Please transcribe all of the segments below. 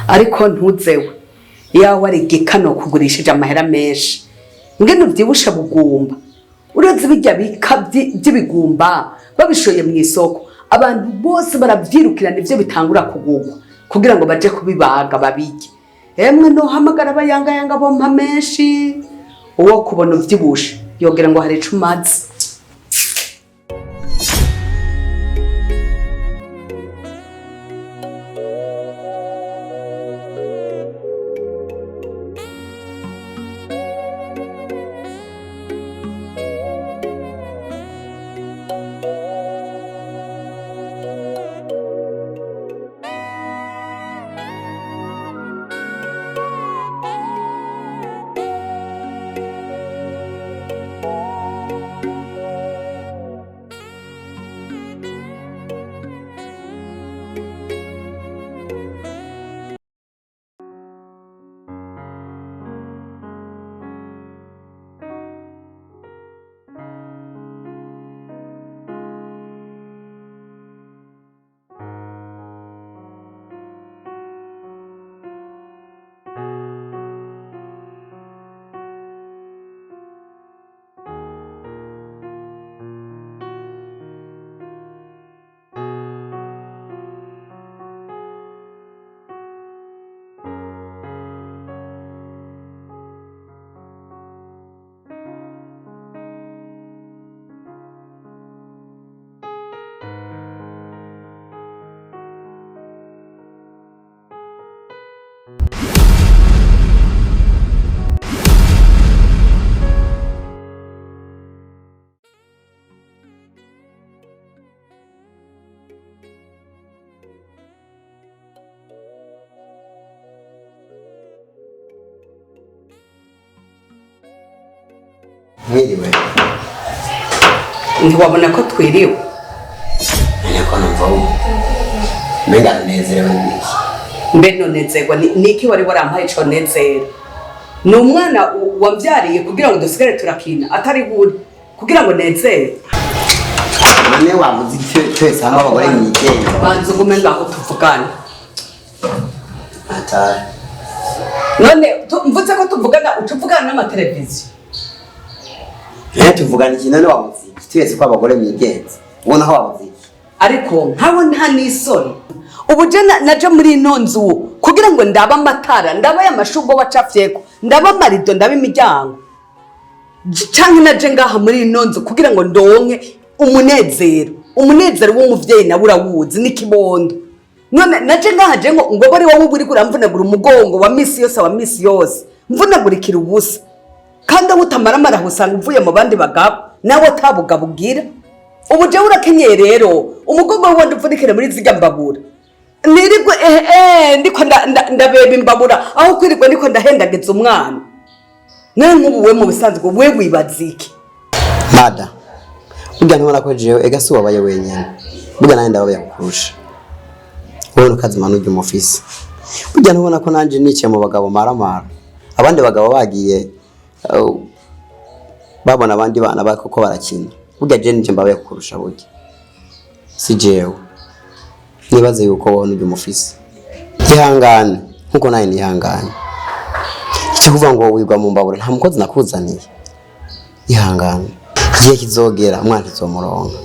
Ariko ntuzewe yawe ari igikano kugurishije amahera menshi ngene uvyibushe bugumba uretse bijya bika by'ibigumba babishoye mu isoko abantu bose baravyirukirana ivyo bitangura kugugwa kugira ngo baje kubibaga babirye. Emwe nohamagara abayangayanga bompa menshi, uwo kubona uvyibushe yogira ngo hari ico umaze. Mwiriwe. Ntiwabona ko twiriwe? None ko numva umenga nezerewe n'iki? Mbe nonezerwa niki wari warampaye ico nezero? Ni umwana wamvyariye kugira ngo dusigare turakina atari buri kugira ngo nezere. None wamuze icyo twese hamwe abagore mwigenga. Banza ugume ngaho tuvugane. Atari. None mvuze ko tuvugana uca uvugana n'amateleviziyo. Tuvugana iki none wamuze iki? Twese ko abagore mwigenza. Ubona aho wamuze iki? Ariko nkaho nta n'isoni. Ubu je naje muri ino nzu kugira ngo ndabe amatara, ndabe aya mashurwe wacafyeko, ndabe amarido, ndabe imiryango. Canke naje ngaha muri ino nzu kugira ngo ndonke umunezero. Umunezero w'umuvyeyi nawe urawuzi n'ikibondo. None naje ngaha je ngo bari wowe uriko uramvunagura umugongo wa misi yose wa misi yose. Mvunagurikira ubusa. Kandi aho utamaramara usanga uvuye mu bandi bagabo nawe atabugabo ugira. Ubu jewe urakenyeye rero umugongo wawe uvunikire muri zirya mbabura. Nirirwe ndiko ndabeba imbabura aho kwirirwa ndiko ndahendageza umwana. Nawe nk'ubu we mu bisanzwe we wibaza iki? Mada, burya ntubona ko jewe ega si wabaye wenyene. Burya nanjye ndabaye kukurusha. Wowe ntukazima n'urya umufisi. Burya ntubona ko nanje niciye mu bagabo maramara. Abandi bagabo bagiye babona abandi bana bako ko barakina. Burya je nije mbabaye kukurusha burya. Si jewe. Nibaze yuko wowe n'urya umufisi. Ihangane nkuko nawe nihangane. Icyo kuvuga ngo wigwa mu mbabura nta mukozi nakuzaniye. Ihangane. Igihe kizogera umwana kizomuronka.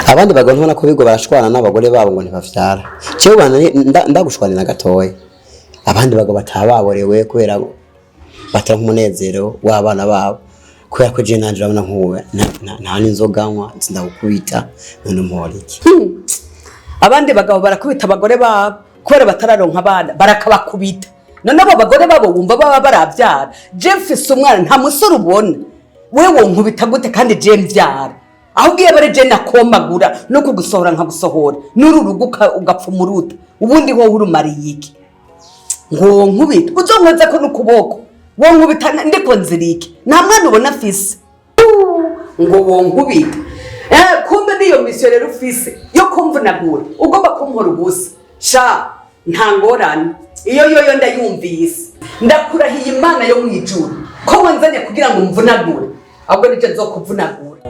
Abandi bagabo ntubona ko bigo barashwana n'abagore babo ngo ntibavyara. Jewe bana ndagushwanira gatoya. Abandi bagabo batababorewe kubera bataronka umunezero w'abana babo. Kubera ko je nanje urabona nkuwe nta n'inzoga nywa ndagukubita none mpora iki? Abandi bagabo barakubita abagore babo kubera batararonka abana barakabakubita. None abo bagore babo wumva baba baravyara. Je mfise umwana nta musore ubona. Wewe wonkubita gute kandi je mvyara? Ahubwo iyo bare je nakomagura no kugusohora nkagusohora. N'uru rugo ugapfa umuruta. Ubundi wowe urumariye iki? Ngo nkubita uzonkoza ko n'ukuboko. Wonkubita ndiko nzirike. Nta mwana ubona afise. Ngo wonkubita. Kumbe niyo mission rero ufise yo kumvunagura. Ugomba kumpora ubusa. Sha nta ngorane. Iyo yoyo ndayumvise. Ndakurahiye Imana yo mu ijuru ko wanzanye kugira ngo mvunagure. Ahubwo nije nzokuvunagura.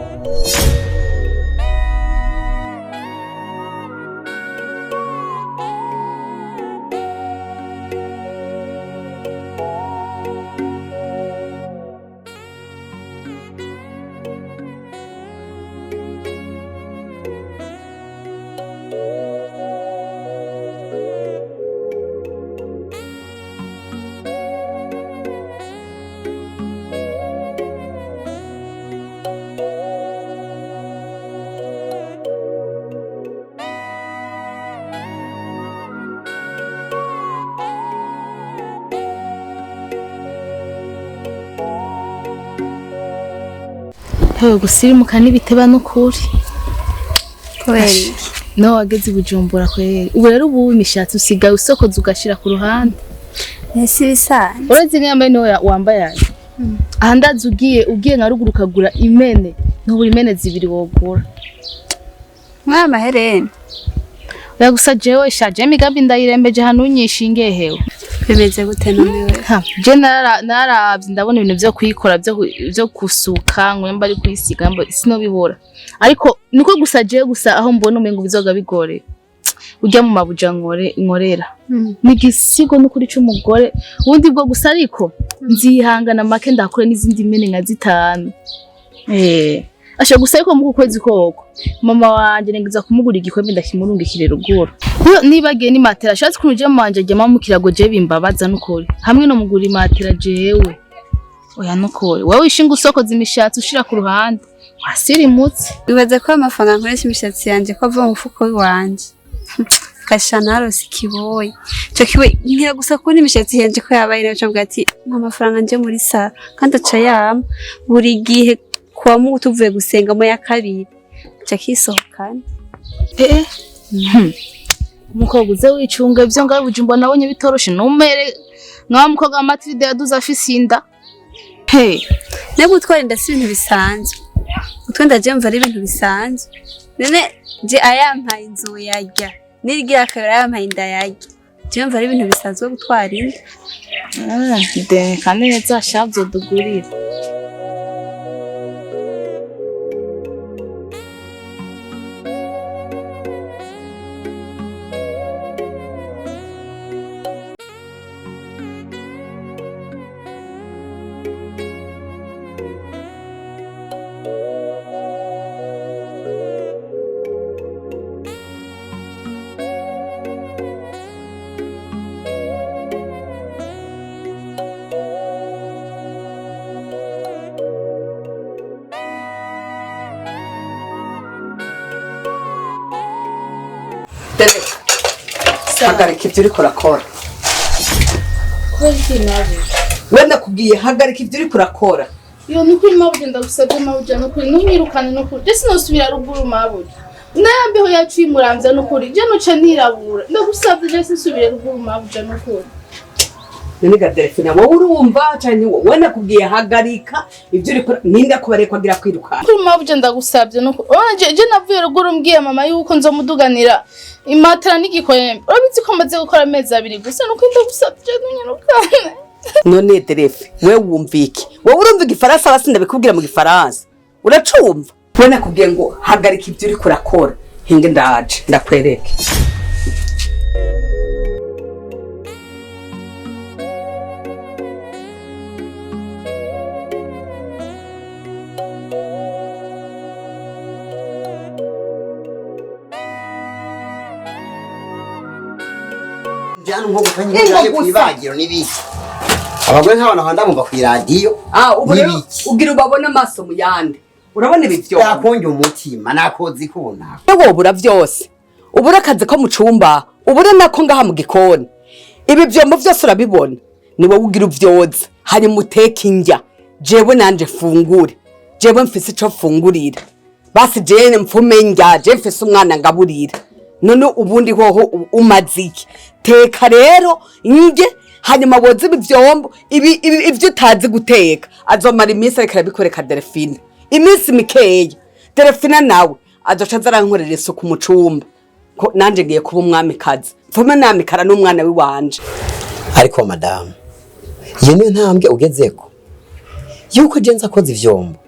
Hewe gusirimuka n'ibiteba n'ukuri. Kubera iki? No wageze i Bujumbura kweri. Ubu rero ubu imishatsi usigaye usokoza ugashira ku ruhande. Ese ibisanzwe? Uretse nk'iyambaye niwe wambaye aya. Aha ndazi ugiye nka ruguru ukagura imene, ntubura imene zibiri wogura. Mwaya mahereni. Oya gusa jewe sha je imigambi ndayirembeje hano unyishinge hewe. Bimeze gute none wewe? Ha, je nararavye ndabona ibintu vyo kuyikora vyo kusuka ngo mba ari kwisiga mba sinobibura. Ariko niko gusa je gusa aho mbona umengo bizoga bigore. Urya mu mabuja nkorera. Ni igisigo n'ukuri c'umugore ubundi bwo gusa ariko nzihangana make ndakure n'izindi mene nka zitanu. Asha gusa ariko mu kwezi koko mama wanje nengeza kumugura igikombe ndakimurungikire ruguru. Iyo nibagiye ni matera ashatse kuntu je manje jya mu kirago je bimbabaza nukuri. Hamwe no mugura imatera jewe. Oya nukuri. Wewe wishinga usokoza imishatsi ushira ku ruhande. Wasirimutse. Wibaza ko amafaranga nkoresha imishatsi yanje ko ava mu mufuko wanje. Kasha narose ikiboyi. Ico kiboyi nkira gusa kubona imishatsi yanje ko yabaye naco mvuga ati nta mafaranga nje muri saro kandi aca yama buri gihe kuwa Mungu tuvuye gusenga mu ya kabiri aca kisohokana. Umukobwa uze wicunga ivyo ngaho Bujumbura nabonye bitoroshe numere nka mukobwa wa Matilde yaduze afise inda. Hey, no gutwara inda si ibintu bisanzwe. Gutwara inda je mva ari ibintu bisanzwe. None je ayampaye inzu yarya nirigira kabiri ayampaye inda yarya. Je mva ari ibintu bisanzwe gutwara inda. De kandi neza shavyo dugurira. Hagarika ibyo uriko urakora. We ndakubwiye hagarika ibyo uriko urakora. Yo nukuri mabuja ndagusabye mabuja nukuri ntunyirukane nukuri. Je sinosubira ruguru mabuja. Nayambeho yacu imuramvya nukuri. Je noca nirabura. Ndagusabye je sinsubire ruguru mabuja nukuri. None ga Delphine wowe urumva canke wowe ndakubwiye hagarika ibyo uriko ninda kubareka agira kwirukana. Kuri mabuja ndagusabye nukuri. Je navuye ruguru mbwiye mama yuko nzomuduganira imatera n'igikombe. Urabizi ko maze gukora amezi abiri gusa nukuri ndagusabye ntunyirukane. None Delphine wewe wumva iki? Wowe urumva igifaransa basi ndabikubwira mu gifaransa. Uracumva? We nakubwiye ngo hagarika ibyo uriko urakora. Hinge ndaje ndakwereke. Jana nko gufanya kwibagiro nibiki. Abagore nk'abana handa mumva ku radio. Ubu rero ugira ubabona amaso mu yandi. Urabona ibi vyo. Yakonje umutima nakozi kubona. Wowe ubura vyose. Ubura akazi ko mu cumba, ubura nako ngaha mu gikoni. Ibi vyombo vyose urabibona. Ni wowe ugira uvyoza. Hari muteka indya. Jewe nanje fungure. Jewe mfise ico fungurira. Basi jewe mfume ndya, jewe mfise umwana ngaburira. None ubundi hoho umaze iki? Teka rero nge hanyuma woze ibi vyombo ibi ivyo utazi guteka azomara iminsi ariko arabikoreka Delphine iminsi mikeya. Delphine nawe azoca aza arankorera isuku mu cumba ko nanje ngiye kuba umwamikazi mfume namikara n'umwana wiwanje. Ariko madamu iyo niyo ntambwe ugezeko yuko je nza koza ivyombo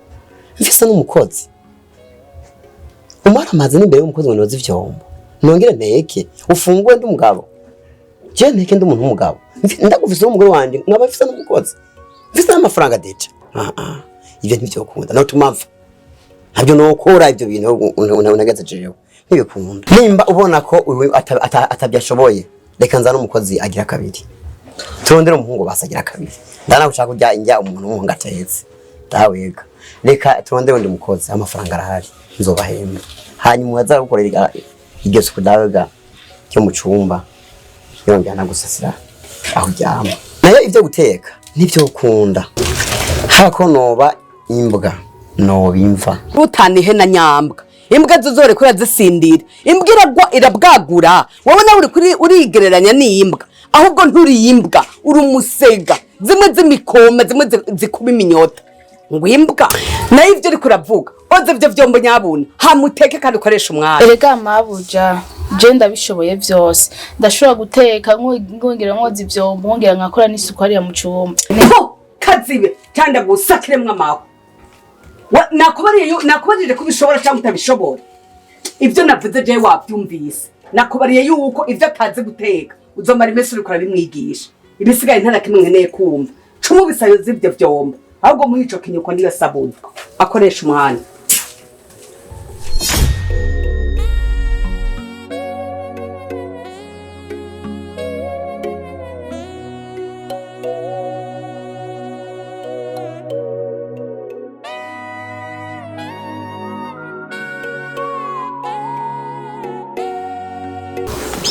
mfise n'umukozi umara amazi n'imbere y'umukozi ngo noze ivyombo nongere nteke ufunguwe ndi umugabo je nteke ndi umuntu w'umugabo ndagufise umugore wanje nkaba mfise n'umukozi mfise n'amafaranga deja ivyo ntivyokunda no tumava ntabyo nokora ivyo bintu unageze jewe ntibikunda. Nimba ubona ko uyu atabyashoboye reka nzana umukozi agira kabiri turondere umuhungu basagira kabiri ndana gushaka kurya injya umuntu w'umuhungu atahetse dawega reka turondere undi mukozi amafaranga arahari nzobahemba hanyuma aza gukorera iryo suku dawega cyo mu cumba yongera nagusasira aho uryama. Nayo ivyo guteka nivyo ukunda hako noba imbwa Nobimva. Rutanihe na nyambwa. Imbwa zozore kuri zisindira. Imbwa iragwa irabwagura. Wowe nawe uri kuri urigereranya n'imbwa. Ahubwo nturi imbwa, uri umusega. Zimwe z'imikoma, zimwe zikuba iminyota. Ngo imbwa. Nayo ivyo uriko uravuga. Oze ivyo vyombo nyabuna. Hamuteke kandi ukoresha umwanya. Erega mabuja, je ndabishoboye vyose. Ndashobora guteka, nkongera nkoza ivyombo, nkongera nkakora n'isuku hariya mu cumba. Ho kazibe cyangwa gusakiremwa amawe. Nakubariye nakubajije ko ubishobora cyangwa utabishobora. Ibyo navuze jewe wabyumvise. Nakubariye yuko ibyo atazi guteka uzomara iminsi uriko urabimwigisha. Ibisigaye nta na kimwe nkeneye kumva. Cuma ubisayo z'ibyo vyombo. Ahubwo muri ico kinyuko niyo sabuni. Akoresha umwanya.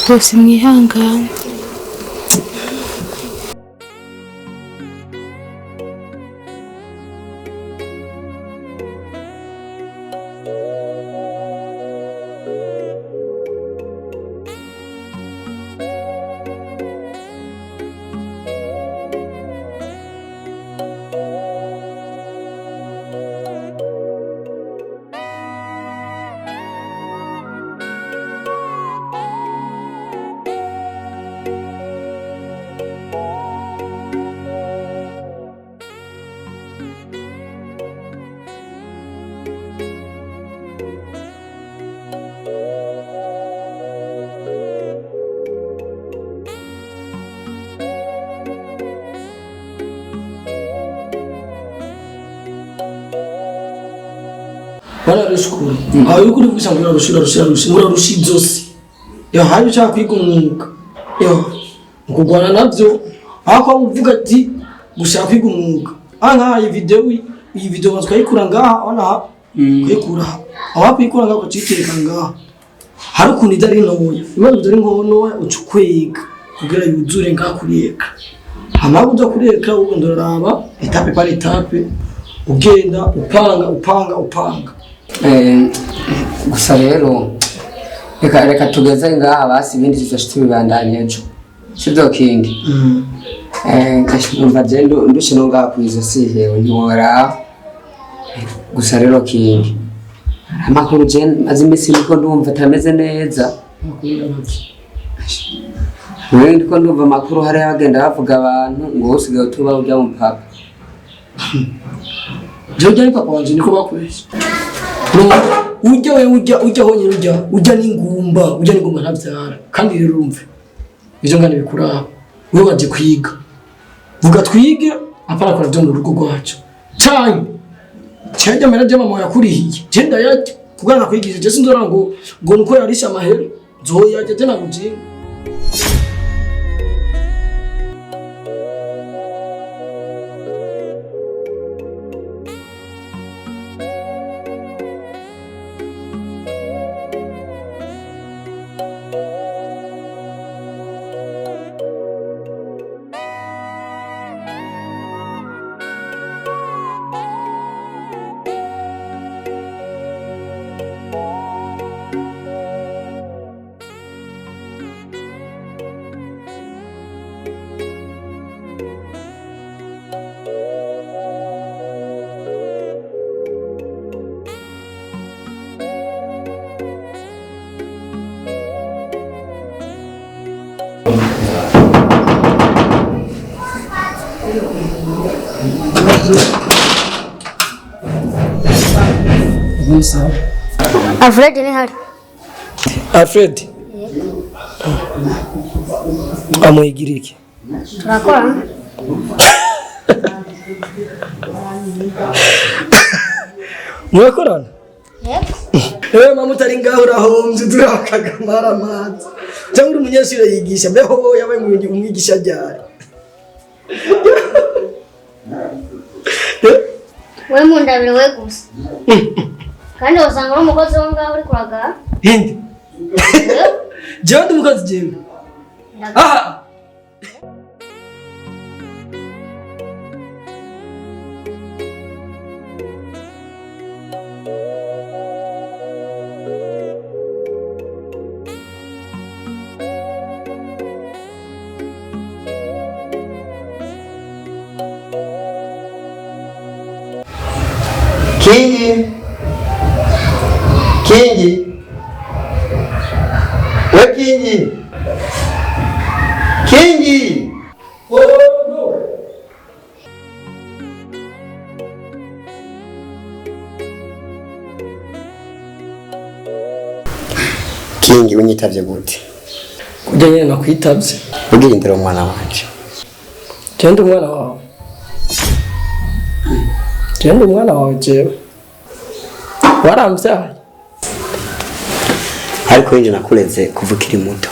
Bose mwihangane. Bararusha aho yuko uri kuvuga ngo urarusha urarusha urarusha urarusha izosi yo hari ushaka kwiga umwuga yo mu kurwana nabyo aho kuba uvuga ati gushaka kwiga umwuga aha ngaha iyi video banza ukayikura ngaha urabona aha ukayikura aha aho kuyikura ngaha ukacitereka ngaha hari ukuntu iza ari ntoya imaze kuza ari ntoya uca ukwega kugira yuzure ngaha kureka hama uza kureka ubundi uraraba étape par étape ugenda upanga upanga upanga. Gusa rero reka tugeze ngaha basi, ibindi tuzoca tubibandanya ejo, sibyo Kingi? Numva je ndushe no ngaha kw'izosi, hewe ntiworaba. Gusa rero Kingi, amakuru je maze iminsi niko ndumva atameze neza. Wewe ndiko ndumva amakuru hariya bagenda bavuga abantu ngo usigaye utuba urya mu papa. Jewe ujya ari papa wanje niko bakoresha. No, ujya we ujya honyine ujya n'ingumba, ujya n'ingumba ntabyara. Kandi rero urumve ivyo ngana bikuraba, wewe waje kwiga, vuga twige, apana kora byo mu rugo rwacu canke cajya amahera bya mama yakurihiye, je ndayarya kugira nakwigisha. Je sinzora ngo nuko yarisha amahera nzoyarya, je nakujinga. Sawa. Alfred ni hari? Alfred amuhigira iki? Turakorana. Murakorana? Yego. Ewe mama utari ngaho urahombye, turakagamara amazi cyangwa uri umunyeshuri yigisha mbeho yabaye umwigisha ryari? We mundabire we gusa. Kandi usanga uri umukozi wo ngaho uri kuragara. Hindi jewe ndi umukozi jewe aha. Kingi, Kingi, we Kingi, Kingi. Kingi, unyitavye gute? Kurya nyene nakwitavye. Ugira indero umwana wanje. Jewe ndi umwana wawe. Jewe ndi umwana wawe jewe. Waramvyaye. Ariko winje nakureze kuva ukiri muto,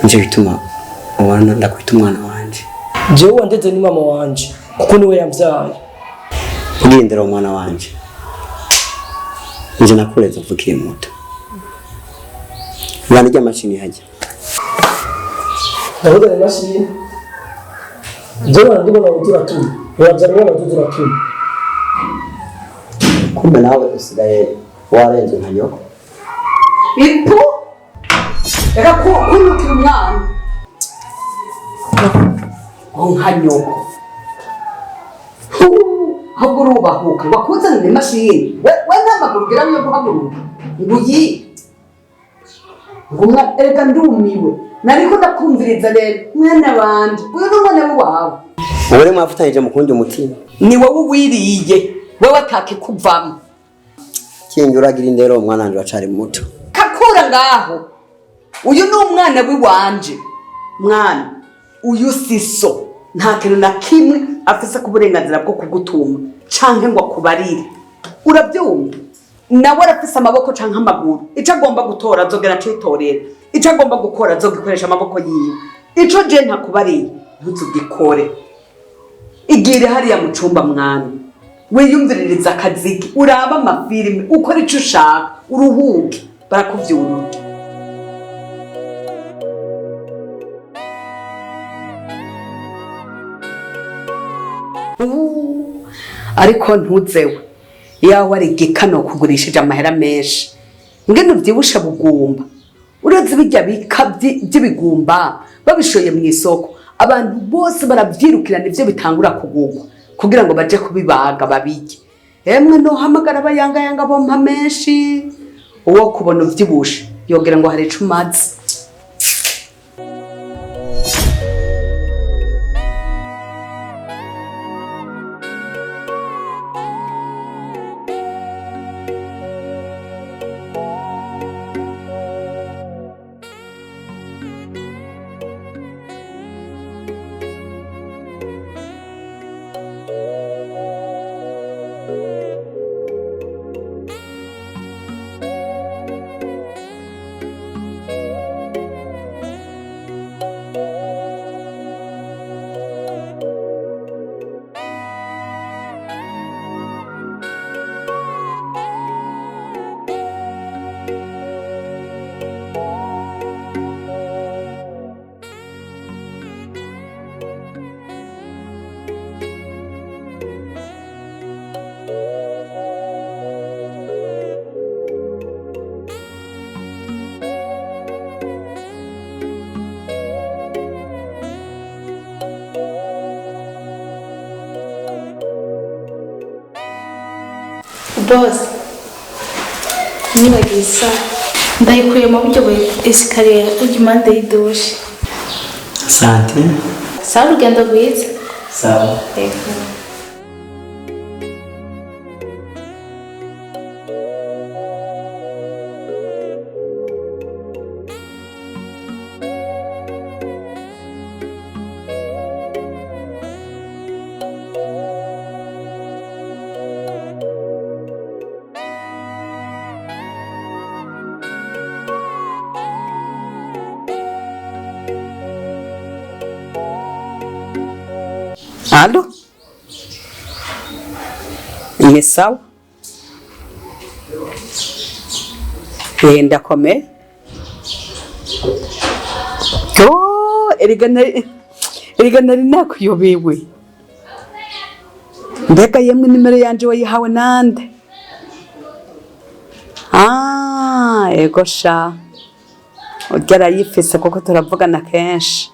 nico gituma ubona ndakwita umwana wanje. Jewe wandeze ni mama wanje kuko niwe yamvyaye. Ugira indero umwana wanje. Nje nakureze kuva ukiri muto. Bana irya mashini hajya. Ndavuga ni mashini. Jewe ndibona utura tu. Uravyara umwana utura tu. Kumbe nawe usigaye warenze nka nyoko. Ipu reka kunukira umwana ngo nka nyoko. Ahubwo urubahuka ngo akuzanire imashini, we nta maguru ugira yo guhaguruka ngo uyi ngo umwana. Erega ndumiwe, nariko ndakumviriza rero mwana wanje, uyu ni umwana wawe. Ubu rero mwafatanyije mu kundi umutima. Ni wowe uwiriye, wowe atakikuvamo. Kingi, uragira indero umwana wanje, wacari muto. Kakura ngaho, uyu ni umwana w'iwanje. Mwana uyu si so, nta kintu na kimwe afise ku burenganzira bwo kugutunga canke ngo akubarire, urabyumva? Nawe arafise amaboko canke amaguru, ico agomba gutora azogera acitorera, ico agomba gukora azogikoresha amaboko yiwe. Ico je ntakubariye ntuzugikore. Igire hariya mu cumba mwana, wiyumviririza akaziki, urabe amafilime, ukora ico ushaka, uruhuke, barakuvyurura. Ariko ntuzewe yawe ari igikano kugurishije amahera menshi, ngene uvyibushe bugumba. Uretse bijya bika by'ibigumba babishoye mu isoko, abantu bose baravyirukirana, ivyo bitangura kugugwa kugira ngo baje kubibaga babirye. Emwe nohamagara abayangayanga bompa menshi. Uwo kubona uvyibushe yogera ngo hari ico umaze. Boss, nibagiye isaha ndayikuye mu buryo bwa escalier ujya impande y'idushe. Asante. Sawa, urugendo rwiza. Sawa. Yego. Allô? Ni sawa? Ndakomeye. Oh, erega nari nakuyobewe. Mbega yemwe, nimero yanje wayihawe nande? Ah, ego sha. Urya arayifise kuko turavugana kenshi.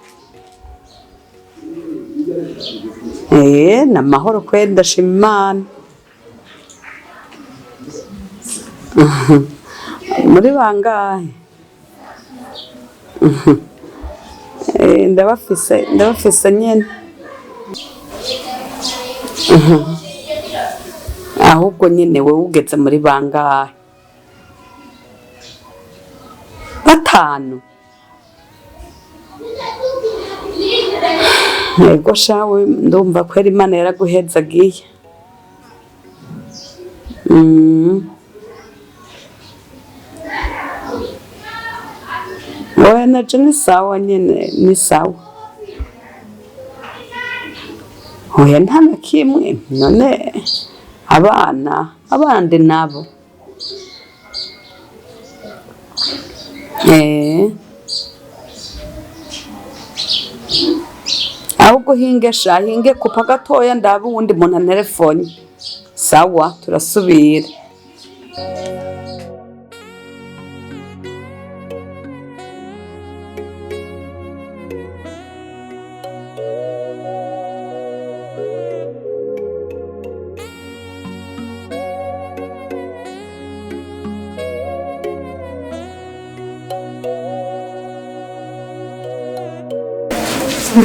Eh, ni amahoro kweri, ndashima Imana. Muri bangahe? Ndabafise, ndabafise nyene. Ahubwo nyene wewe ugeze muri bangahe? Batanu. Yego shawe, ndumva kwera Imana yaraguhezagiye. Oya, naje ni sawa nyene, ni sawa. Oya, nta na kimwe. None abana abandi nabo? Ahubwo hinge sha, hinge kupa gatoya ndabe uwundi muntu anterefone. Sawa, turasubira.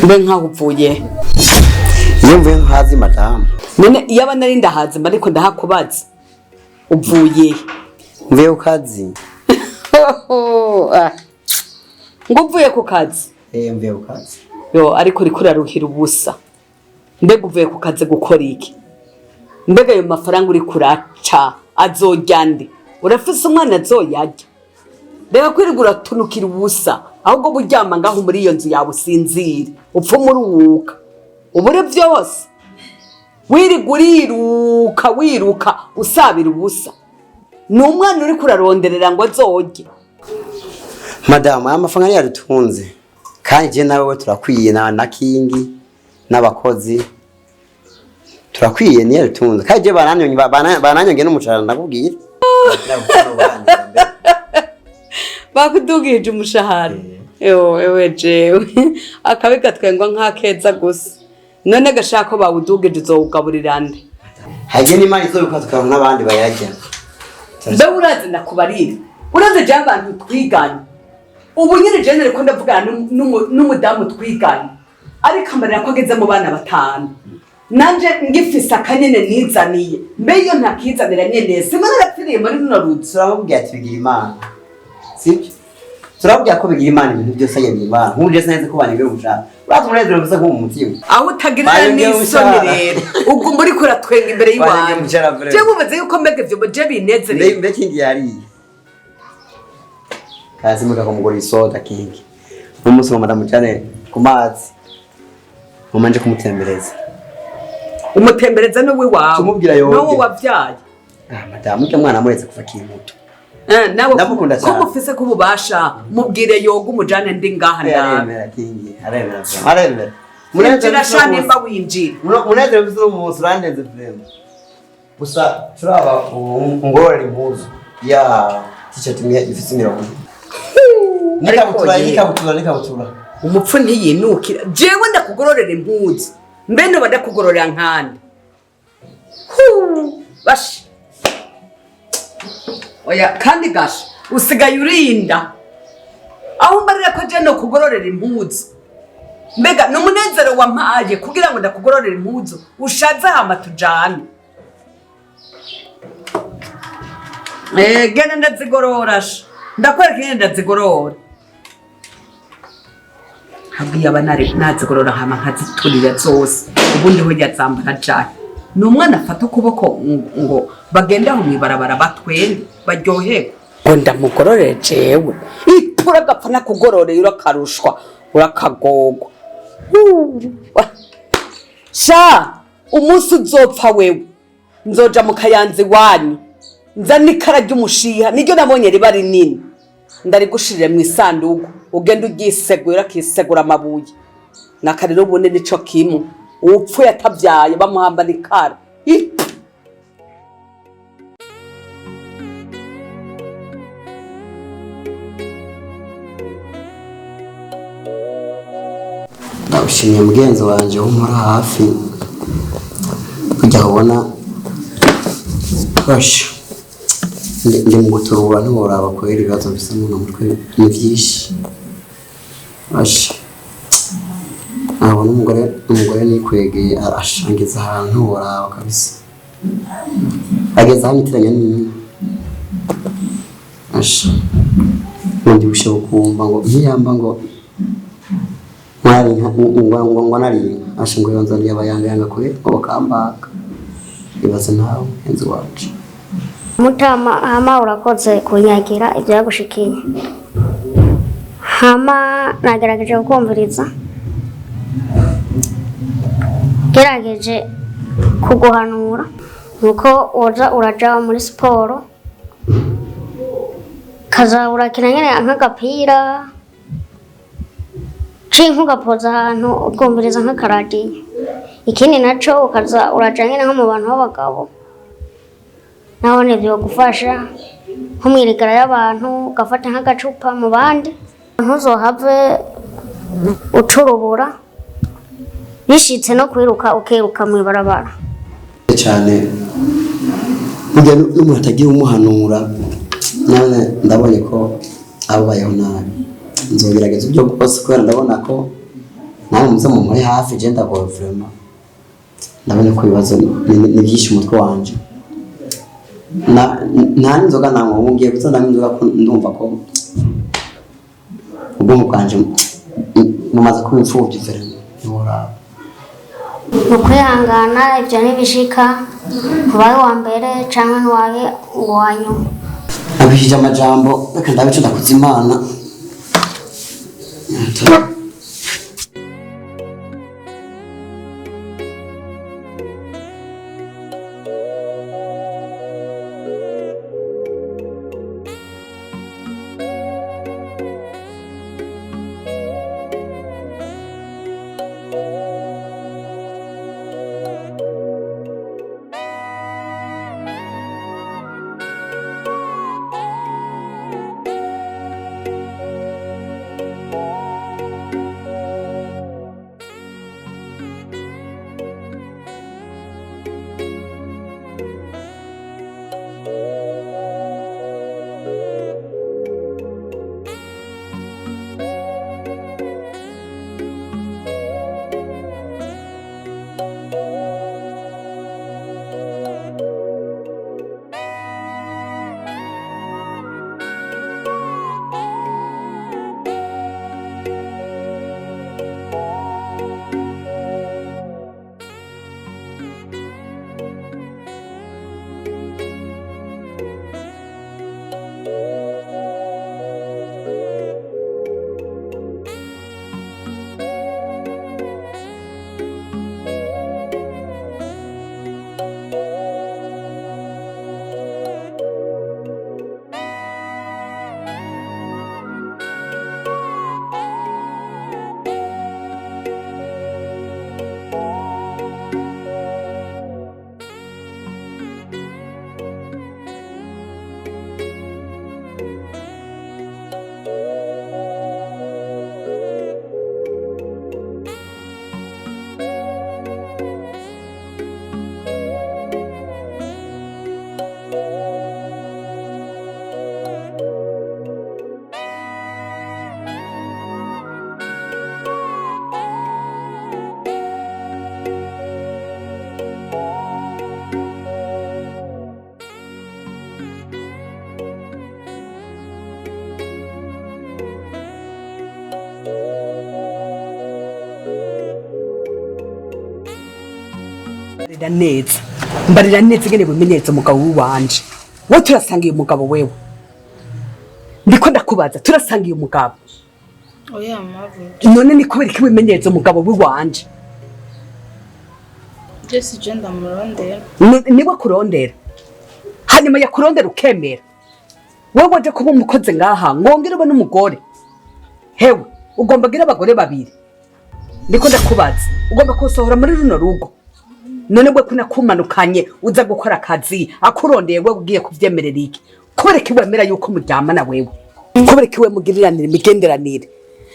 Mbe nkaho uvuye? Iyo mvuye nkazi, madamu. None iyo aba nari ndahazima ariko ndahakubaza, uvuye? Mvuye ku kazi. Ah. Ngo uvuye ku kazi? Eh, mvuye ku kazi. Yo, ariko uriko uraruhira ubusa. Mbega uvuye ku kazi gukora iki? Mbega ayo mafaranga uriko uraca azorya nde? Urafise umwana azoyarya? Reka kwirirwa uratunukira ubusa, ahubwo buryama ngaho muri iyo nzu yawe usinzire, upfume uruhuka, ubure vyose. Wirirwa uriruka wiruka usabira ubusa. Ni umwana uriko uraronderera ngo azorye? Madamu, aya mafaranga niyo yadutunze, kandi je nawe turakwiye na kingi n'abakozi turakwiye, niyo yadutunze. Kandi je bananyonge n'umushahara, ndakubwira. Bakudugije umushahara? Ewe ewe, jewe akabi gatwengwa nk'akeza gusa. None gashaka ko bawudugije, uzowugaburira nde? Hagiye n'Imana izobikora, tukaronka n'abandi bayarya. Mbe urazi, ndakubarira, urazi jewe abantu twiganye ubu nyine, jewe nariko ndavugana n'umudamu twiganye, ariko amarira ko ageze mu bana batanu, nanje ngifise akanyene nizaniye. Mbe iyo ntakizanira nyene, simwe narapfiriye muri runo ruzu. Turababwira ati bigira Imana, sibyo? Turababwira ko bigira Imana, ibintu byose agiye Imana. Nk'ubu je sinzi ko banegera umushahara, urazi umunezero mfise nko mu mutima. Aho utagirira Bayongera n'isoni. umushahara. Rero ubwo muri kuratwenga imbere Bayongera y'iwanyu. umushahara vraiment. Jewe mubaze yuko mbega ivyo je binezereye. Mbe kingi yariye kazi muka kumugura isoda kingi n'umunsi ngo madamu cyane ku mazi, mumanje kumutembereza. Umutembereza n'uwe wawe? Tumubwira yoge. N'uwo wabyaye? Ah, madamu, ujya mwana amuretse kuva akiri muto. Nawe Ndamukunda ko cyane. mufise ko ububasha, mubwire yoga, umujane ndi ngaha ndabe. Aremera kingi, aremera vraiment, aremera. Winjira sha, nimba winjira. Munezero mfise uno munsi urandenze vraiment. Gusa turaba ungorora impuzu ya t-shirt imwe ifise imirongo n'ikabutura. Ariko ye. N'ikabutura, n'ikabutura. Umupfu ntiyinukira. Jewe ndakugororera impuzu? Mbe noba ndakugororera nkande? Huu, basha, oya. Kandi gasha usigaye urinda aho umbarira ko je nokugororera impuzu. Mbega ni umunezero wampaye kugira ngo ndakugororere impuzu? Ushaze hama tujane. Genda ndazigorora sha, ndakwereka ingene ndazigorora. Habwiye aba nazigorora hama nkaziturira zose, ubundi ho yazambara jane. Ni umwana afata ukuboko ngo bagende aho mw'ibarabara batwenge baryoherwe, ngo ndamugororere jewe? Ipura agapfa nakugororeye, urakarushwa, urakagogwa. Huu. Sha, umunsi uzopfa wewe, nzoja mu kayanza iwanyu, nzana ikara ry'umushiha, niryo nabonye riba rinini, ndarigushirire mu isanduku, ugenda uryisegura, akisegura amabuye nakarero. Ubundi nico kimwe, uwupfuye atabyaye bamuhambana ikara. Ipfu. Ndagushimiye mugenzi wanje w'umpora hafi, kujya ubona basha. Ndi mu guturubura ntiworaba kubera ibibazo bisa n'uno mutwe ni byinshi. Asha, nabona umugore nikwegeye arashangiza ahantu ntiworaba kabisa, ageze aho anyitiranya n'inka. Asha, ubundi bushe bukumva ngo ntiyamba ngo nari ngo nari inka. Asha, ngo yonzaniye abayangayanga kure ngo bakambaga. Ibaze nawe mugenzi wacu. Mutama, hama urakoze kunyagira ibyagushikiye. Hama nagerageje kukumviriza, gerageje kuguhanura nuko woza uraja muri siporo, kaza urakina nyene nk'agapira canke ugapoza ahantu ukumviriza nk'akaradiyo. Ikindi naco ukaza uraja nyene nko mu bantu b'abagabo, nabone vyogufasha nko mw'irigara y'abantu, ugafata nk'agacupa mu bandi, ntuzohave ucurubura bishitse no kwiruka ukiruka mw'ibarabara. Cyane burya n'umuntu atagiye umuhanura none ndabonye ko abayeho nabi. Nzogerageza uburyo bwose kubera ndabona ko nawe muze mumuri hafi. Je ndagowe vraiment, ndabona ko ibibazo ni byinshi umutwe wanje. Nta n'inzoga nanywa ubu, ngiye kuza ndanywa inzoga ko ndumva ko ubwonko bwanje bumaze kuba imfuvyi vraiment, ntiworaba. Mu kwihangana ibyo ntibishika, ntubaye uwa mbere canke ntubaye uwa nyuma. Abishije amajambo, reka ndabe ico ndakuza Imana. Mbarira neza, mbarira neza ingene bumenyereza umugabo w'iwanje. We turasanga uyu mugabo, wewe ndiko ndakubaza, turasanga uyu mugabo? Oya mabu. None ni kubera iki wimenyereza umugabo w'iwanje? Jesi je ndamurondera. Niwe kurondera, hanyuma yakurondera ukemera. Wewe waje kuba umukozi ngaha ngongere ube n'umugore? Hewe ugomba gira abagore babiri? Ndiko ndakubaza, ugomba kusohora muri runo rugo? None we kunakumanukanye uza gukora akazi akurondeye, we ugiye kuvyemerera iki? Kubera iki wemera yuko muryamana wewe? Kubera iki we mugiriranira imigenderanire?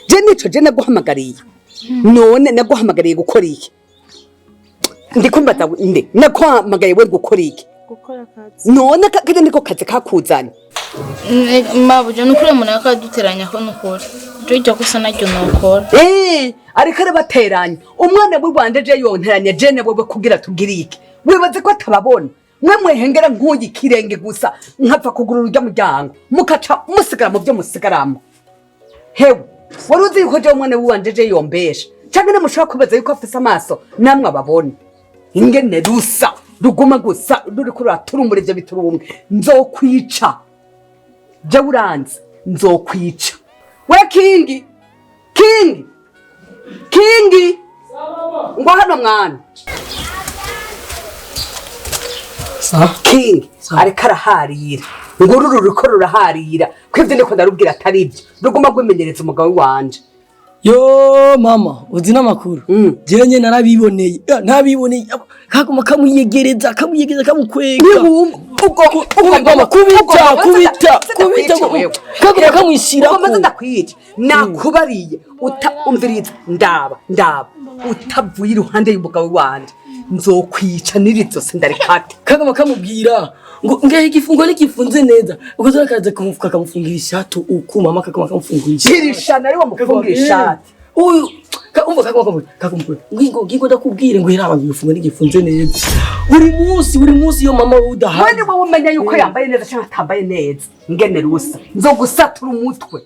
Je nico je naguhamagariye? None naguhamagariye gukora iki? Ndikumbaza nde naguhamagaye we gukora iki? Gukora akazi. None kajya niko kazi kakuzanye. Mabuja, nukuri umuntu akaduteranya ko nukuri. Ujya gusa naryo nukora. Ariko arabateranya. Umwana w'iwanje je yonteranya je nawe kugira tugire iki? Wibaze ko atababona. Mwe mwehengera nkuyi ikirenge gusa nkapfa kugurura urya muryango mukaca musigara mu byo musigaramo. Hewe, wari uzi yuko je umwana w'iwanje je yombesha? Canke ntimushobora kubaza yuko afise amaso namwe ababona? Ingene rusa ruguma gusa ruriko ruraturumbura ivyo biturumbwe. Nzokwica. Je uranzi, nzokwica. We Kingi, Kingi, Kingi, ngo hano mwana. Kingi ariko araharira, nguru ruriko ruraharira ko ivyo ndiko ndarubwira atari ivyo, ruguma rwimenyereza umugabo wanje. Yo mama, uzi n'amakuru? Jewe nyene narabiboneye, nabiboneye kaguma kamwiyegereza kamwiyegereza kamukwega. Mama, kubita kubita kubita kaguma kamwishirako. Ugomba ndakwica. Nakubariye uta umviriza, ndaba ndaba utavuye iruhande y'umugabo wanje nzokwica n'iri zose ndarikate. Kaguma kamubwira ngo ngehe igifungo ntigifunze neza, ukoze akaza kumufuka kamufungira ishati uku, mama, kaguma kamufungira ishati. Kirishana ari wamufungira ishati. Uyu umva kaguma kamufungira ngingo ngingo ndakubwire ngo iraba igifungo ntigifunze neza buri munsi buri munsi iyo mama udahari. Wewe wowe umenya yuko yambaye neza cyangwa atambaye neza. Ngene rusa nzogusatura umutwe.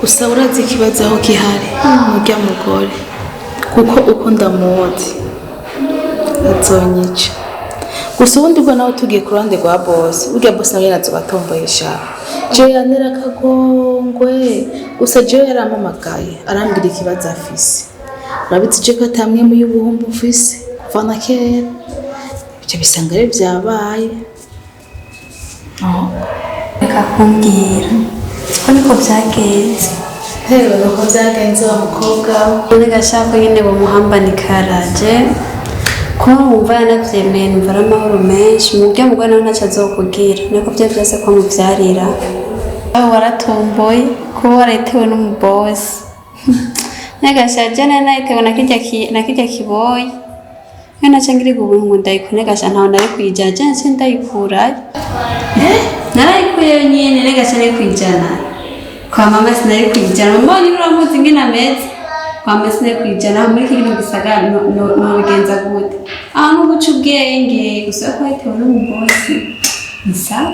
Gusa urazi ikibazo aho gihari murya mugore, kuko uko ndamuzi azonyica. Gusa ubundi bwo nawe tugiye ku ruhande rwa bosi, burya bosi nawe nyene azoba atomboye sha. Jewe yantera akagongwe. Gusa jewe yarampamagaye arambwira ikibazo afise. Urabizi je ko atamwe mu y'ubuhumbu mfise kuva na kera, ivyo bisanga rero vyabaye. Reka kumbwira ko niko byagenze. Hewe, nuko vyagenze wa mukobwa we. None gashaka nyine bamuhambana ikaraje kuba wumva yanavyemeye, numva ari amahoro menshi mu buryo mugore nawe ntacyo azokubwira niko byo byose ko muvyarira. Aho waratomboye kuba warayitewe n'umubosi. Nagashaje nari nayitewe na kirya kiboyi. Iyo naca ngiriga ubuntu ngo ndayikune gasha, ntaho nari kuyijana, je naca ndayikurayo. Narayikuyeyo nyene negasha nari kuyijana kwa mama, sinari kuyijana. Mama nyine uramuzi ingene ameze. Kwa mama sinari kuyijana muri kino gisagara, nobigenza gute? Aho ni uguca ubwenge gusa ko wayitewe n'umubosi ni sawa.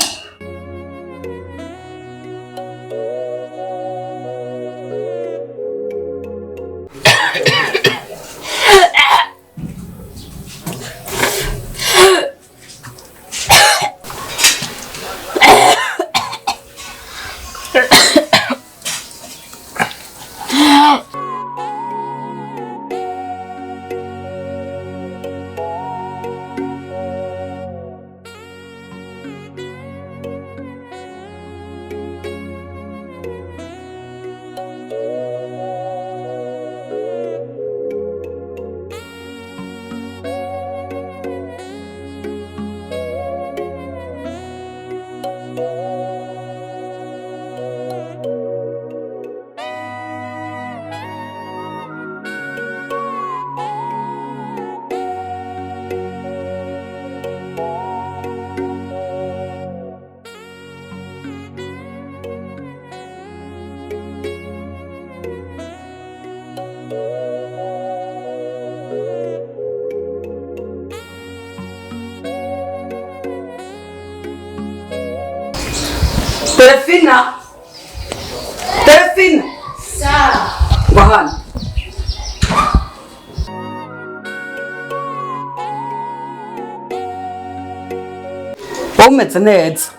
Delphina! Delphina! Ngo hano. Wowe umeze neza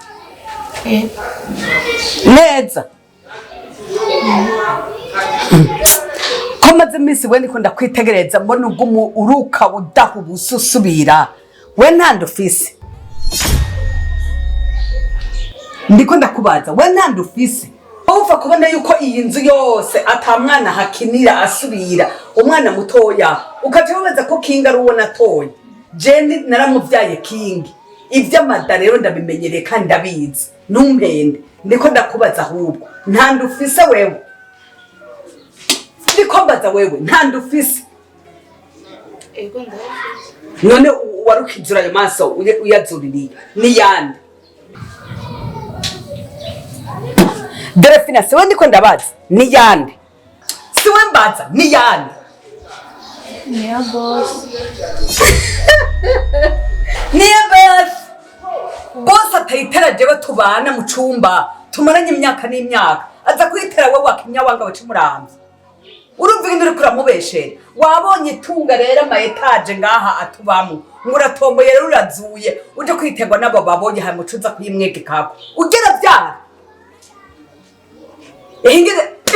neza ko maze iminsi we niko ndakwitegereza mbona ugumu uruka udaha ubusa usubira we ntandi ufise. Ndiko ndakubaza, we ntandi ufise? Upfa kubona yuko iyi nzu yose ata mwana hakinira asubira umwana mutoya, ukaca wibaza ko Kingi ari uwo natoye. Jewe naramubyaye Kingi, ivy'amada rero ndabimenyereye kandi ndabizi. Numpende, ndiko ndakubaza ahubwo, ntandi ufise wewe? Ndiko mbaza wewe, ntandi ufise? Ego, ndayafise. None warukizura ayo maso uyazuririye niyande? Delphine, siwe ndiko ndabaza, niyande? Siwe mbaza, niyande? Niya boss. Niyo boss? Boss atayitera jewe tubana mu cumba tumaranye imyaka n'imyaka, aza kuyitera wowe wakinyawanga waca umuramvya. Urumva ingene uriko uramubeshera? Wabonye itunga rero, ama étages ngaha atubamwo, ngo uratomboye rero urazuye uje kwiterwa n'abo babonye, hanyuma uca uza kuyimwegekako ugera vyara.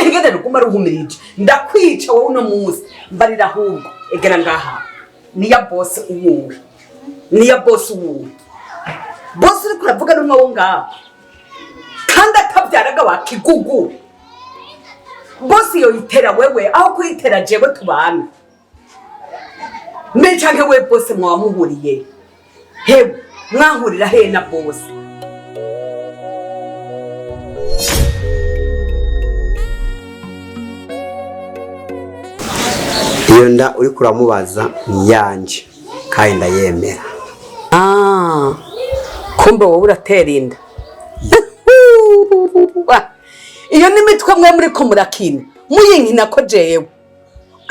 Ingene ruguma ruhumirije, ndakwica wowe uno munsi. Mbarira ahubwo, egera ngaha, niya boss uwuwe? Niya boss uwuwe? Boss uriko uravuga n'umwe wo ngaho kandi atabyaraga wa kigugu. Boss yoyitera wewe aho kuyitera jewe tubana? Mbe canke we boss mwaba muhuriye hewe? Mwahurira he na boss? Iyo nda uriko uramubaza ni yanje kandi ndayemera. Ah, kumbe wowe uratera inda. Iyo ni imitwe mwe muriko murakina muyinkina ko jewe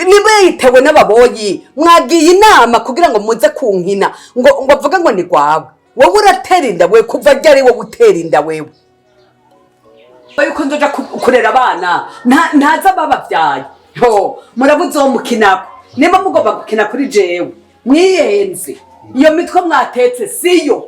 niba yayitewe n'ababoyi mwagiye inama kugira ngo muze kunkina ngo avuge ngo ni rwawe. Wowe uratera inda we? Kuva ryari wowe utera inda wewe? Yuko nzoja kurera abana ntaza babavyaye ho, murabuze uwo mukinako. Niba mugomba gukina kuri jewe mwiyenze, iyo mitwe mwatetse siyo.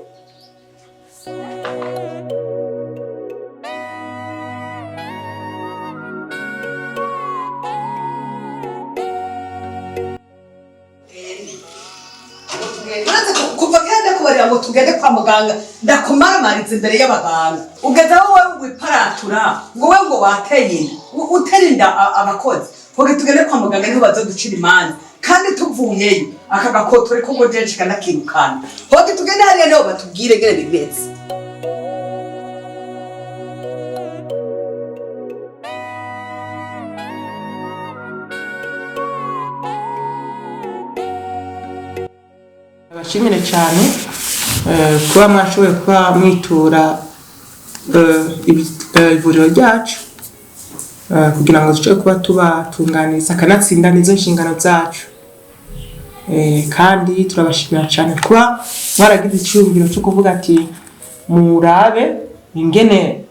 Uretse kuva kera ndakubarira ngo tugende kwa muganga, ndakumaramariza imbere y'abaganga, ugeze aho wowe wiparatura ngo wowe ngo wateye inda. Utera inda abakozi? Hoge tugende kwa muganga, niho bazoducira imanza. Kandi tuvuyeyo aka gakotore ko ngo jeje kanakirukana. Hoge tugende hariya, niho batubwire ngene bimeze. Abashimire cyane kuba mwashoboye kuba mwitura ivuriro ryacu kugira ngo dushobore kuba tubatunganiriza, akanatsinda nizo nshingano zacu. Kandi turabashimira cyane kuba mwaragize icyumviro cyo kuvuga ati murabe ingene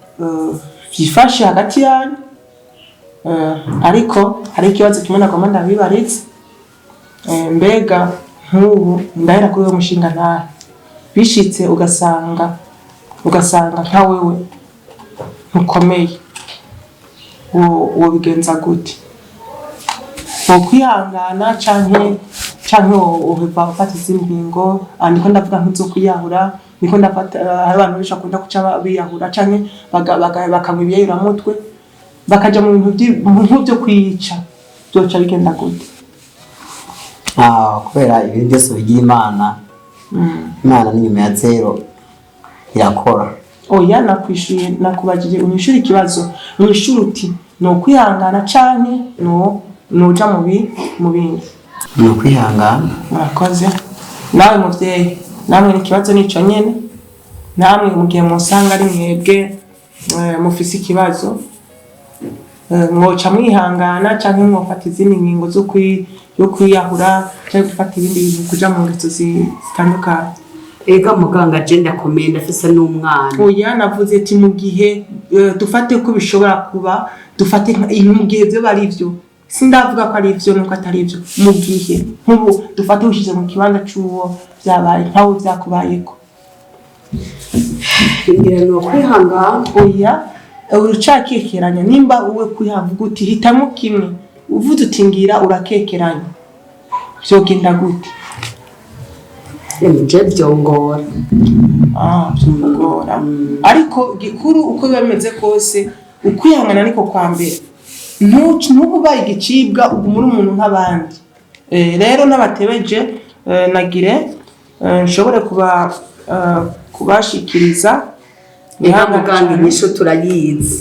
vyifashe hagati yanyu. Ariko hari ikibazo kimwe nagomba ndabibaritse. Mbega nk'ubu ndahera kuri uwo mushinga ntahe, bishitse ugasanga nka wewe ntukomeye, wobigenza gute? Wokwihangana canke woheva ufata izindi ngingo? Ah, niko ndavuga nk'izo kwiyahura, niko ndafata. Hari abantu benshi bakunda kuca biyahura canke bakanywa ibiyayuramutwe, bakaja mu bintu nk'ivyo kwica. Vyoca bigenda gute? Ah, kubera ibintu byose bigira Imana, Imana ni nyuma ya zero irakora. Oya, nakwishuye, nakubajije unyishure ikibazo, unyishure uti ni ukwihangana canke no nuja mu bindi. Ni ukwihangana. Murakoze. Nawe muvyeyi, namwe ikibazo nico nyene. Namwe mu gihe musanga ari mwebwe mufise ikibazo, mwoca mwihangana canke mwofata izindi ngingo zo kwiyahura canke gufata ibindi bintu, kuja mu ngeso zitandukanye? Ega muganga, je ndakomeye, ndafise n'umwana. Oya, navuze ati mu gihe dufate ko bishobora kuba, dufate mu gihe vyoba ari vyo, sindavuga ko ari ivyo nuko atari ivyo. Mu gihe nk'ubu dufate ushize mu kibanza c'uwo vyabaye, nkawe vyakubayeko. Ngira ni ukwihangana. Oya, uracakekeranya. Nimba uwe kwihavuga uti hitamo kimwe, uvuze uti ngira, urakekeranya, vyogenda gute? Je vyongora. Ah, vyokugora, ariko gikuru uko biba bimeze kose, ukwihangana niko kwa mbere. Ntubu ubaye igicibwa, uguma uri umuntu nk'abandi. Rero n'abatebeje, nagire nshobore kuba kubashikiriza. Reka muganga, inyishu turayizi.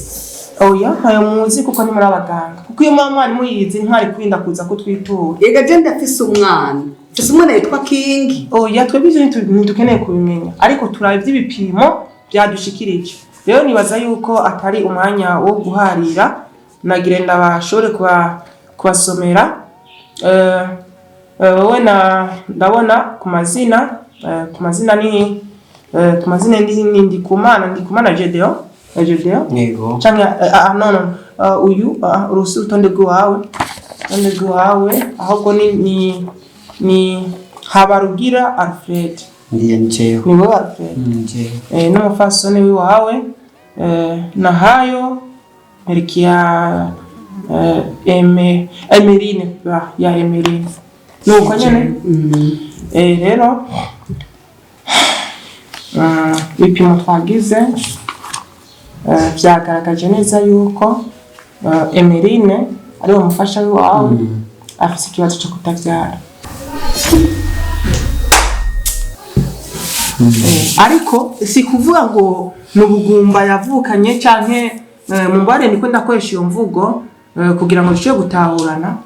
Oya, ntayo muzi, kuko ni muri abaganga, kuko iyo muba mwari muyizi ntwari kurinda kuza kutwitura. Ega je ndafise umwana, mfise umwana yitwa Kingi. Oya, twebwe ivyo ntidukeneye kubimenya, ariko turaba ivy'ibipimo byadushikirije. Rero nibaza yuko atari umwanya wo guharira. Nagire ndabashobore kubasomera. Wowe na ndabona ku mazina, ku mazina ni ku mazina ni Ndikumana Gedeon, Gedeon. Yego. Canke ah, no, uyu urusi urutonde rw'iwawe, urutonde rw'iwawe ahubwo ni Habarugira Alfred. Ndiye, njewe. Ni wowe Alfred? Njewe. N'umufasoni w'iwawe, Nahayo Merikia, Emeline, ya Emeline, nuko nyene. Rero ibipimo twagize vyagaragaje neza yuko Emeline ari wo mufasha w'iwawe afise ikibazo co kutavyara. Ariko si kuvuga ngo ni ubugumba yavukanye canke, mumbabarire niko ndakoresha iyo mvugo kugira ngo dushobore gutahurana.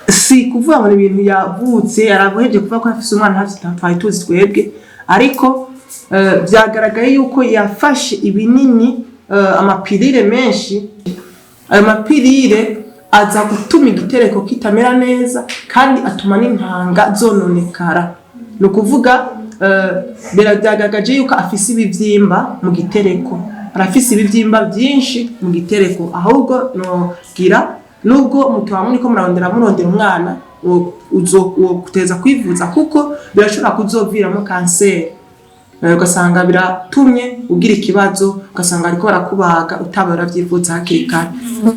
Si kuvuga ngo ni ibintu yavutse yarahejeje kuvuga ko afise umwana, ntavyo twari tuzi twebwe, ariko vyagaragaye yuko yafashe ibinini, amapirire menshi. Ayo mapirire aza gutuma igitereko kitamera neza kandi atuma n'intanga zononekara. Ni ukuvuga biragaragaje yuko afise ibivyimba mu gitereko, arafise ibivyimba byinshi mu gitereko. Ahubwo nogira nubwo mutaba muriko murarondera murondera umwana, woteza kwivuza, kuko birashobora kuzoviramo kanseri. Ugasanga biratumye ugira ikibazo, ugasanga ariko barakubaga utaba waravyivuza hakiri kare.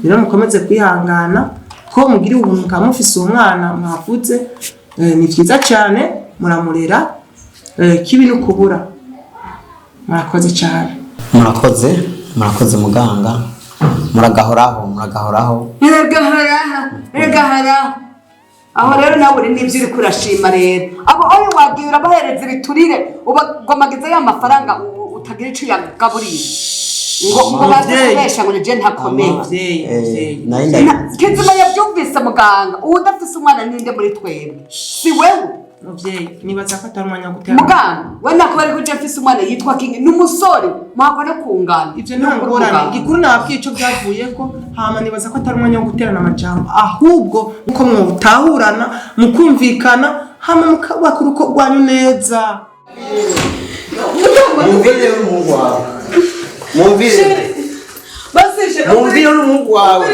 Rero mukomeze kwihangana ko mugira ubuntu mukaba mufise uwo mwana mwavuze, ni vyiza cyane, muramurera. Kibi ni ukubura. Murakoze cyane. Murakoze, murakoze muganga, muragahoraho, muragahoraho. Muragahoraho, muragahoraho. Aho rero nawe uri n'ibyo uri kurashima. Rero abo oyo wagiye urabahereza ibiturire, ubagomagiza ya mafaranga utagira ico uyagaburiye, ngo baze Muvyeyi. kubesha ngo nije ntakomeye. Muvyeyi, muvyeyi. Nari ndabizi. Kizima yabyumvise muganga. Uwo udafise umwana ninde muri twebwe? Si wewe? Muvyeyi, nibaza ko atari umwanya wo gutera. Muganga we nakuba ariko je mfise umwana yitwa Kingi, ni umusore muhakwa kungana. Ivyo nta ngorane, gikuru nababwiye ico byavuye ko. Hama nibaza ko atari umwanya wo guterana amajambo, ahubwo uko mwotahurana mukumvikana, hama mukubaka urugo rwanyu neza. Mumvire n'umuhungu wawe, mumvire. Mumvire n'umuhungu wawe.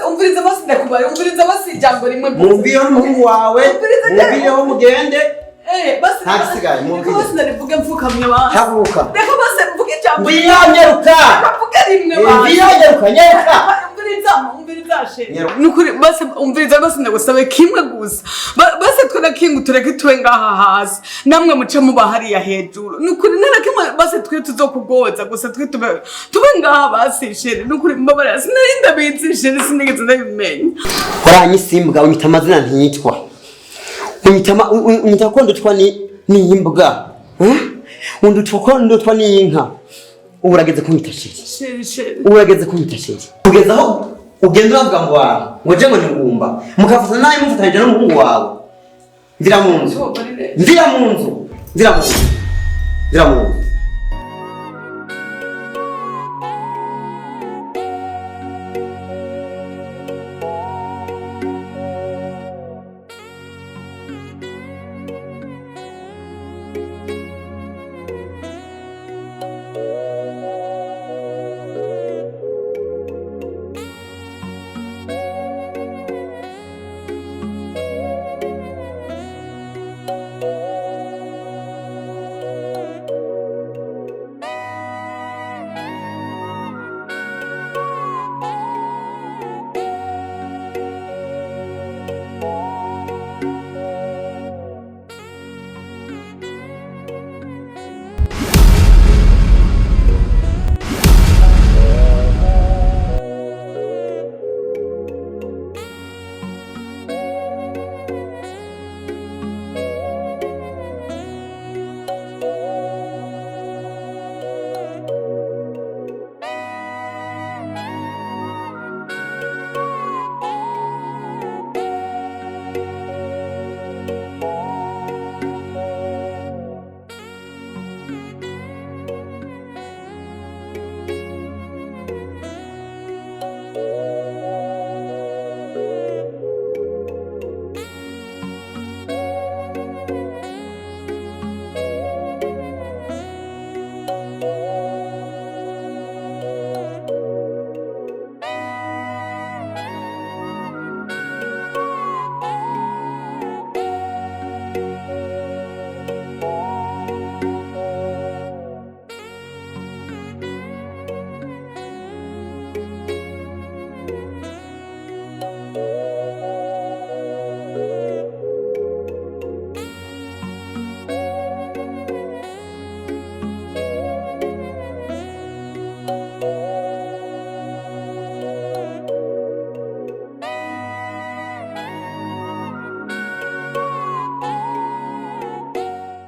Umviriza basi, ndakubaye, umviriza basi ijambo rimwe. Mumvire n'umuhungu wawe, mumvireho mugende. Basi. Nta gisigaye, mumvire. Reka basi ndarivuge mfukamye basi. Haguruka. Reka basi mvuge ijambo. Mvira, nyaruka. Reka mvuge rimwe basi. Mvira, nyaruka, nyaruka. Umviriza, umviriza chéri. Nyaruka. Nukuri basi umviriza basi, ndagusabe kimwe gusa. Basi twe na Kingi tureke tube ngaha hasi, namwe muce muba hariya hejuru. Nukuri nta na kimwe basi twe tuzokugoza, gusa twe tube ngaha basi chéri. Nukuri mbabarira, sinari ndabizi chéri, sinigeze ndabimenya. Uranyise imbwa, unyita amazina ntiyitwa, unyita unyita ko ndutwa ni imbwa. Eh? Undutwa ko ndutwa n'inka. Ubu urageze kunyita chéri? Chéri, chéri. Ubu urageze kunyita chéri, kugeza aho ugenda uravuga ngo wawe ngo je ngo ni ngumba, mukafata nawe mufatanyije n'umuhungu wawe. Mvira mu nzu, mvira mu nzu, mvira mu nzu, mvira mu nzu.